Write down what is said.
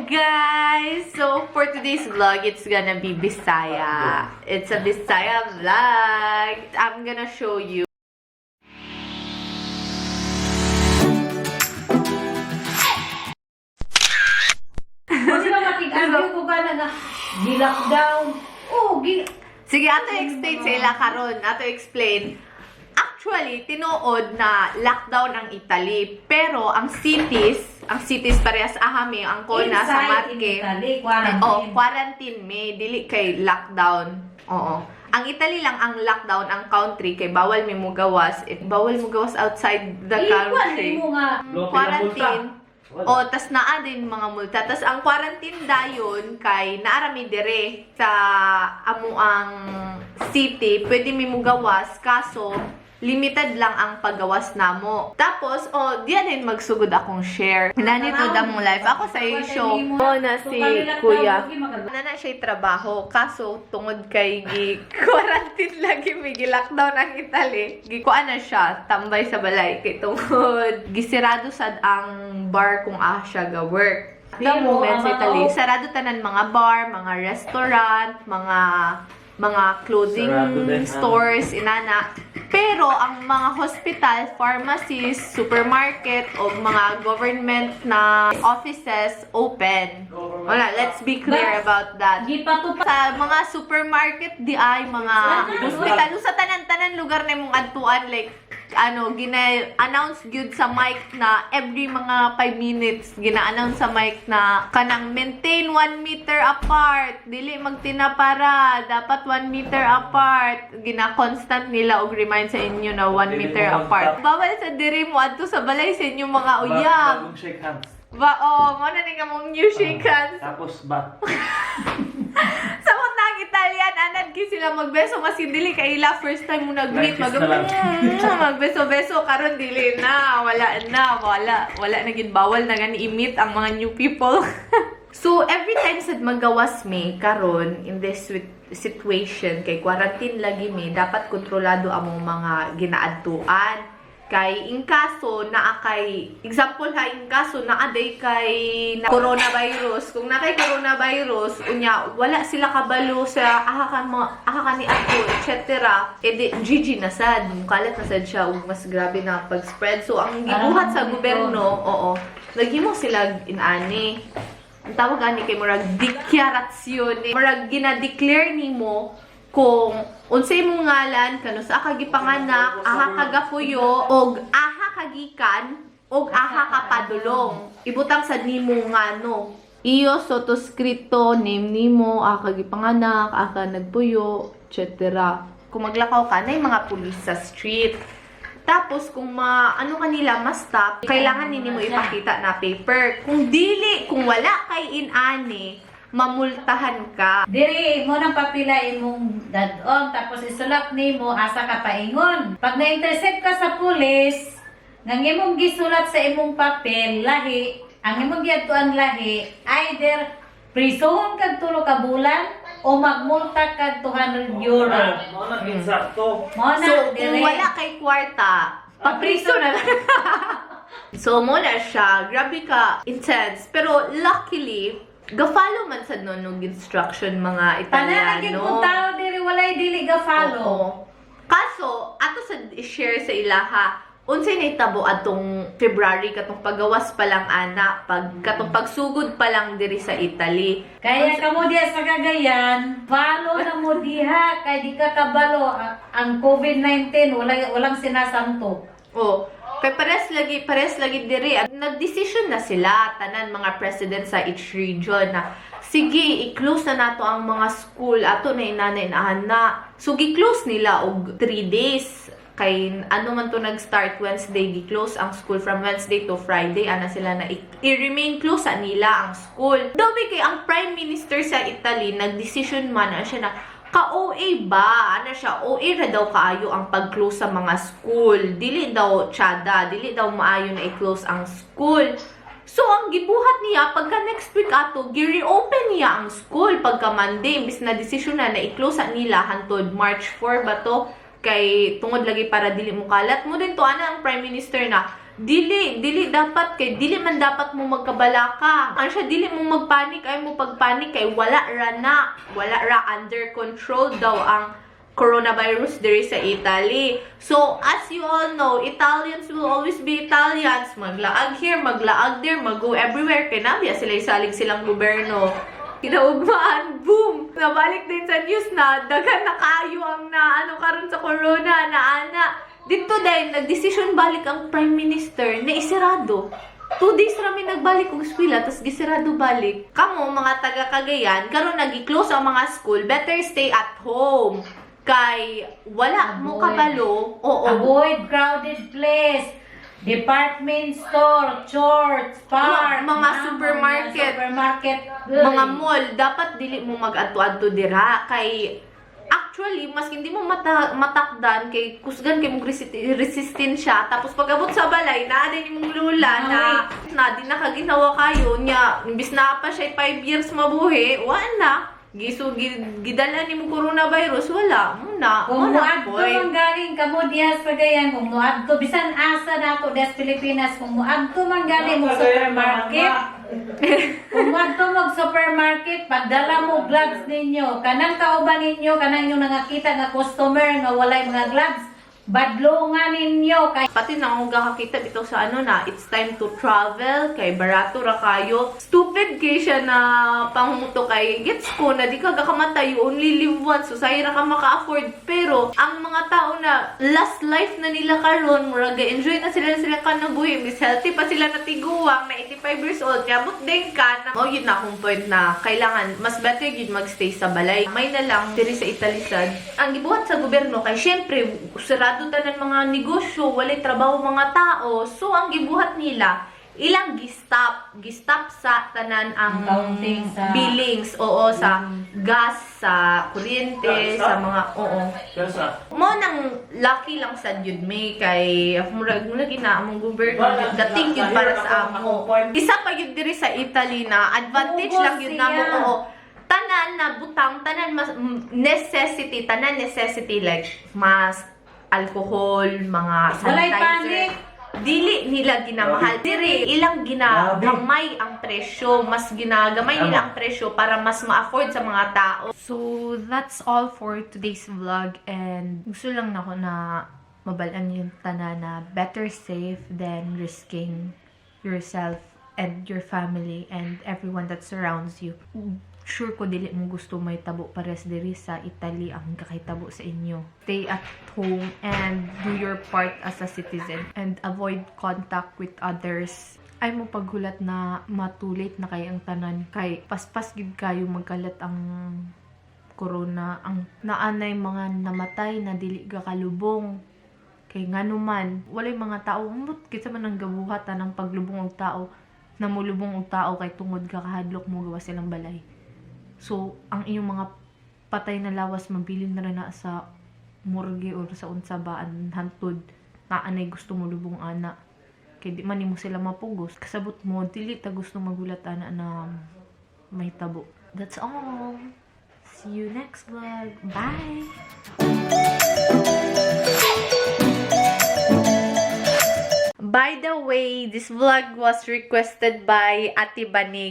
Guys! So, for today's vlog, it's gonna be Bisaya. It's a Bisaya vlog. I'm gonna show you Kasi ba makig-argue ko ka na nga, gi-lockdown. Oh, gi. Sige, ato explain sa ila karon. Ato explain. Actually, tinuod na lockdown ang Italy. Pero ang cities parehas ahami, ang Kona sa Inside in Marke. Italy, quarantine. Oh, quarantine may dili kay lockdown. Oo. Ang Italy lang ang lockdown ang country kay bawal mi mo gawas. If bawal mo gawas outside the Ikuan country. mo nga. Quarantine. O, tas naa din mga multa. Tas ang quarantine dayon kay naarami dire sa amuang city, pwede mi mugawas kaso limited lang ang paggawas namo. Tapos, oh, diyan din magsugod akong share. Nanito damong life. Ako sa iyo show. Oh, na si Kuya. Na na siya trabaho. Kaso, tungod kay gi quarantine lagi, may gi-lockdown ang Italy. Gikuan na siya, tambay sa balay. Kay tungod, gisirado sad ang bar kung ah siya ga work. The Pero, moment sa ang mga Italy, sarado tanan mga bar, mga restaurant, mga clothing Sarado din, ah. stores, inana. Pero ang mga hospital, pharmacies, supermarket, o mga government na offices open. Wala, let's be clear about that. Gipatupa. Sa mga supermarket di ay mga hospital sa tanan-tanan lugar na imong adtuan, like ano, gina-announce gyud sa mic na every mga 5 minutes gina-announce sa mic na kanang maintain 1 meter apart, dili magtinapara, dapat 1 meter apart. Gina-constant nila og remind sa inyo na 1 Dili meter mo apart. mag-tap. Bawal sa diri mo adto sa balay sa inyong mga uyab. Bagong shake hands. Ba, oh, mo na ni kamong new shake hands. Tapos bat. Sa mga nang Italian, anad ki sila magbeso maski dili kay ila first time mo nag-meet, Like kiss na lang. magbeso-beso karon dili na, wala na, wala, wala na gid, bawal na gani i-meet ang mga new people. So every time sad magawas mi karon in this situation kay quarantine lagi mi, dapat kontrolado among mga ginaadtuan. Kay in kaso naa kay example ha, in kaso naa day kay na coronavirus, kung naa kay coronavirus unya wala sila kabalo sa aha ka mo, aha ka ni ato, etc., edi GG na sad, mukalat na sad siya ug mas grabe na pag-spread. So ang gibuhat sa gobyerno, oo, naghimo sila inani, ang tawag ani kay murag dikyaratsyon, murag gina-declare nimo kung unsay imong ngalan, kanus-a ka gipanganak, aha ka gapuyo, og aha ka gikan, og aha ka padulong. Ibutang sad nimo ngano. Iyo sottoscritto, name nimo, aha ka gipanganak, aha ka nagpuyo, etc. Kung maglakaw ka, na mga pulis sa street. Tapos, kung ma, ano kanila, ma-stop, kailangan ninyo mo ipakita na paper. Kung dili, kung wala kay inani, mamultahan ka. Diri mo nang papila imong dadon tapos isulat nimo asa ka paingon. Pag na-intercept ka sa pulis, nang imong gisulat sa imong papel lahi, ang imong giadtuan lahi, either prisohon kag 3 ka bulan o magmulta kag €200. Mo na insakto. Mo na So, kung dire. wala kay kwarta, papriso na lang. So, mo na siya. Grabe ka intense. Pero, luckily, ga-follow man sa nun og instruction mga Tanan lagi Italiano. kung tao diri walay dili ga follow. Oo. Kaso, ato sa i-share sa ilaha, unsay nahitabo atong February katong pagawas pa lang ana, pag katong pagsugod pa lang diri sa Italy. Kaya kamo diha sa Cagayan, follow na mo diha kay di ka kabalo ang COVID-19 walang sinasanto. Oh, kay pares lagi diri. Nagdesisyon na sila tanan mga president sa each region na sige, i-close na nato ang mga school ato na inana inahan na. So gi-close nila og 3 days kay ano man to nag-start Wednesday, gi-close ang school from Wednesday to Friday, ana sila na i-remain close sa nila ang school. Daw kay ang prime minister sa Italy nagdesisyon man na siya na ka-OA ba? Ano siya? OA ra daw kaayo ang pag-close sa mga school. Dili daw tsada, dili daw maayo na i-close ang school. So, ang gibuhat niya, pagka next week ato, gi-reopen niya ang school pagka Monday. Imbis na desisyon na na i-close sa nila hantod March 4 ba to? Kay tungod lagi para dili mo kalat mo din to ana ang prime minister na Dili, dili dapat kay dili man dapat mo magkabalaka. Ano siya, dili mo magpanik, ay mo pagpanik kay wala ra na, wala ra, under control daw ang coronavirus diri sa Italy. So, as you all know, Italians will always be Italians. Maglaag here, maglaag there, mag-go everywhere. Kay nabiya sila isalig silang gobyerno. Kinaugmaan, boom! Nabalik din sa news na daghan na kayo ang na ano karon sa corona na ana. Dito dahil nagdesisyon balik ang prime minister na isirado. 2 days rami nagbalik og eskwela, tas gisirado balik. Kamo, mga taga Cagayan, karon nagi-close ang mga school, better stay at home. Kay wala mo Avoid. kabalo. Oo. Avoid crowded place. Department store, church, park, Mga supermarket. Mga supermarket. Mga mall, dapat dili mo mag-adto-adto dira kay actually mas hindi mo matakdan kay kusgan kay mong resistensya, tapos pag-abot sa balay naa din imong lula na na di na kaginawa kayo niya, imbis na pa siya 5 years mabuhi, wa na gisu gidala nimo coronavirus, wala mo na. Kung mo na muadto point. man galing kamo diha sa Cagayan, kung muadto bisan asa nato diha sa Pilipinas, kung muadto man galing mo supermarket, kung muadto mo supermarket, pagdala mo gloves ninyo, kanang kauban ninyo, kanang inyong nangakita nga customer nga walay mga gloves, badlongan ninyo kay Pati na akong kakakita bitaw sa ano na, it's time to travel, kay barato ra kayo. Stupid kay siya na pangumuto kay gets ko na di ka gakamatay, you only live once, so sayo ra ka maka-afford. Pero, ang mga tao na last life na nila karon, murag enjoy na sila sila kanabuhi, mis healthy pa sila na tiguwang, na 85 years old, kaya din ka na, oh, yun na akong point na kailangan, mas better yun magstay sa balay. May na lang, diri sa Italy sad. Ang gibuhat sa gobyerno, kay syempre, sarado tanan mga negosyo, walay trabaho mga tao. So, ang gibuhat nila, ilang gi-stop sa tanan ang Ang counting sa- billings, oo, sa gas, sa kuryente, sa mga, oo. Pero sa Mo nang lucky lang sa jud may kay murag murag gina among gobyerno Ba, dating yun para sa amo. Isa pa yun diri sa Italy na advantage Ubos lang yun namo, siya. oo. Tanan na butang, tanan mas necessity, tanan necessity like mask, alcohol, mga Walay sanitizer. panic. Dili nila ginamahal. Diri ilang ginagamay ang presyo, mas ginagamay nila ang presyo para mas ma-afford sa mga tao. So that's all for today's vlog and gusto lang nako na mabalaan yung tanan na better safe than risking yourself and your family and everyone that surrounds you. Sure ko dili mo gusto may tabo pares diri sa Italy ang kakahitabo sa inyo. Stay at home and do your part as a citizen and avoid contact with others. Ay mo paghulat na matulit na kay ang tanan kay paspas gid kayo magkalat ang corona, ang naanay mga namatay na dili ga kalubong kay nganuman walay mga tao. Ambot kinsa man ang gabuhatan ng paglubong og tao na mulubong og tao kay tungod ka kahadlok mo gawa silang balay. So ang inyong mga patay na lawas mabilin na rin na sa morgue or sa unsa ba an hantod na anay gusto mo lubong ana kay di man nimo sila mapugos. Kasabot mo, dili ta gusto magulat ana na mahitabo. That's all. See you next vlog. Bye. By the way, this vlog was requested by Ate Banig.